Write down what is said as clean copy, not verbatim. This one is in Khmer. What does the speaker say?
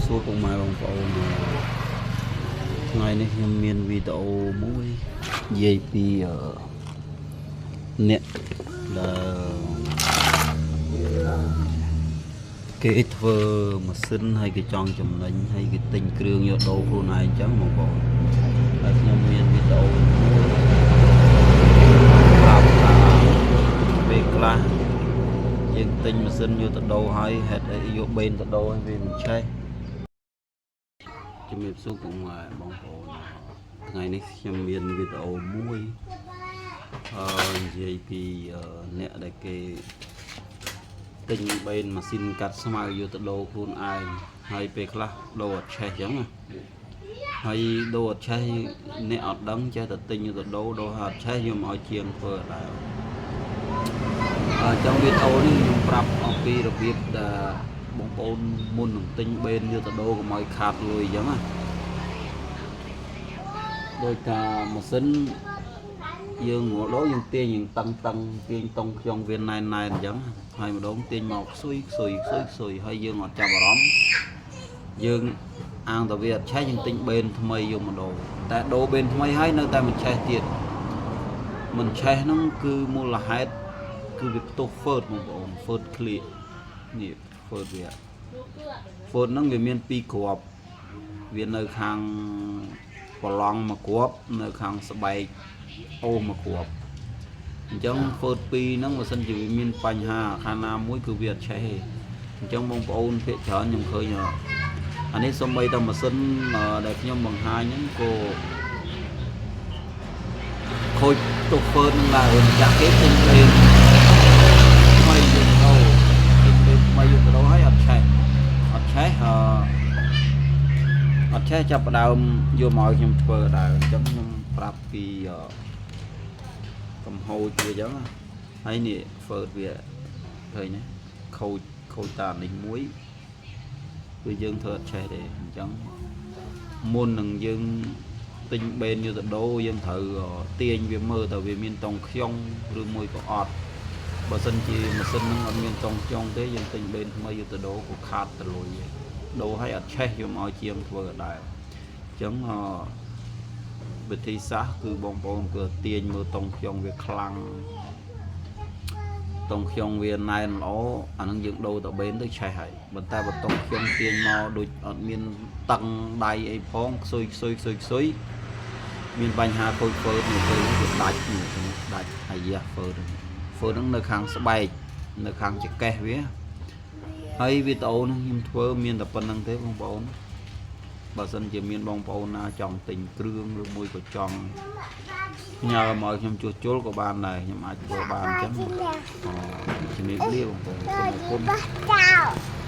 សួរពុកម៉ែបងប្អូនថ្ងៃនេះខ្ញុំមានវីដេអូមួយនិយាយពីអ្នកដែលគេធ្វើម៉ាស៊ីនហើយគេចង់ចំណេញហើយគេទិញគ្រឿងយកដូរខ្លួនឯងអញ្ចឹងបងប្អូនហើយខ្ញុំមានវីដេអូមួយប្រាប់ថាពេលខ្លះយើងទិញម៉ាស៊ីនយកទៅដូរហើយហេតុអីយកបេនទៅដូរហើយវាមិនឆេះជំរាបសួរពុកម៉ែបងប្អូនថ្ងៃនេះខ្ញុំមានវីដេអូមួយនិយាយពីអ្នកដែលគេទិញបេនម៉ាស៊ីនកាត់ស្មៅយកទៅដូរខ្លួនឯងហើយពេលខ្លះដូរអត់ឆេះអញ្ចឹងណាហើយដូរអត់ឆេះអ្នកអត់ដឹងចេះតែទិញយកទៅដូរដូរហើយអត់ឆេះយកមកឲ្យជាងធ្វើដែរអញ្ចឹងវីដេអូនេះខ្ញុំប្រាប់អំពីរបៀបដែលបងប្អូនមុននឹងទិញបេនយកទៅដូរកុំឲ្យខាតលុយអញ្ចឹងណាដោយថាម៉ាស៊ីនយើងងដូរយើងទាញយើងតឹងតឹងទាញតុងខ្ញុំវាណែនណែនអញ្ចឹងហើយម្ដងទាញមកខ្សុយខ្សុយខ្សុយខ្សុយហើយយើងអត់ចាប់អារម្មណ៍យើងអាងតែវាអត់ឆេះយើងទិញបេនថ្មីយកមកដូរតែដូរបេនថ្មីហើយនៅតែមិនឆេះទៀតមិនឆេះហ្នឹងគឺមូលហេតុគឺវាផ្ទុះហ្វឺតបងប្អូនហ្វឺតក្លៀកនេះហ្វឺតវាហ្វឺតហ្នឹងវាមានពីរគ្រាប់វានៅខាងប្រឡងមួយគ្រាប់នៅខាងស្បែកអូសមួយគ្រាប់អញ្ចឹងហ្វឺតពីរហ្នឹងបើសិនជាវាមានបញ្ហាខាងណាមួយគឺវាអត់ឆេះទេអញ្ចឹងបងប្អូនភាគច្រើនខ្ញុំឃើញអានេះសំបីតែម៉ាស៊ីនដែលខ្ញុំបង្ហាញហ្នឹងក៏ខូចទុកហ្វឺតហ្នឹងដែរម្ចាស់គេទិញបេនថ្មីយកទៅដូរទិញបេនថ្មីយកទៅដូរហើយអត់ឆេះអត់ឆេះអឺអត់ឆេះចាប់ផ្ដើមយកមកឲ្យខ្ញុំធ្វើដែរអញ្ចឹងខ្ញុំប្រាប់ពីកំហូចវាអញ្ចឹងហើយនេះហ្វឺតវាឃើញទេខូចខូចតានេះមួយគឺយើងធ្វើអត់ឆេះទេអញ្ចឹងមុននឹងយើងទិញបេនយកទៅដូរយើងត្រូវទាញវាមើលតើវាមានតុងខ្យងឬមួយក៏អត់បើសិនជាម៉ាស៊ីនហ្នឹងអត់មានតុងខ្យងទេយើងទិញបេនថ្មីយកទៅដូរក៏ខាតទៅលុយដែរដូរឲ្យអត់ឆេះយកមកឲ្យជាងធ្វើក៏ដែរអញ្ចឹងអវិធីសាស្ត្រគឺបងប្អូនគឺទាញមើលតុងខ្យងវាខ្លាំងតុងខ្យងវាណែនល្អអានឹងយើងដូរទៅបេនទៅឆេះហើយប៉ុន្តែបើតុងខ្យងទាញមកដូចអត់មានតឹងដៃអីផងខ្សុយខ្សុយខ្សុយខ្សុយមានបញ្ហាខូចហ្វឺតនេះទៅវាដាច់នេះដាច់អាយ៉ាហ្វឺតហ្វឺតហ្នឹងនៅខាងស្បែកនៅខាងចង្កេះវាហើយវីដេអូនេះខ្ញុំធ្វើមានតែប៉ុណ្្នឹងទេបងប្អូនបើសិនជាមានបងប្អូនណាចង់ទិញគ្រឿងឬមួយក៏ចង់ផ្ញើមកឲ្យខ្ញុំជួសជុលក៏បានដែរខ្ញុំអាចធ្វើបានអញ្ចឹងជំរាបលាបងប្អូនសូមអរគុណ។ ចោល។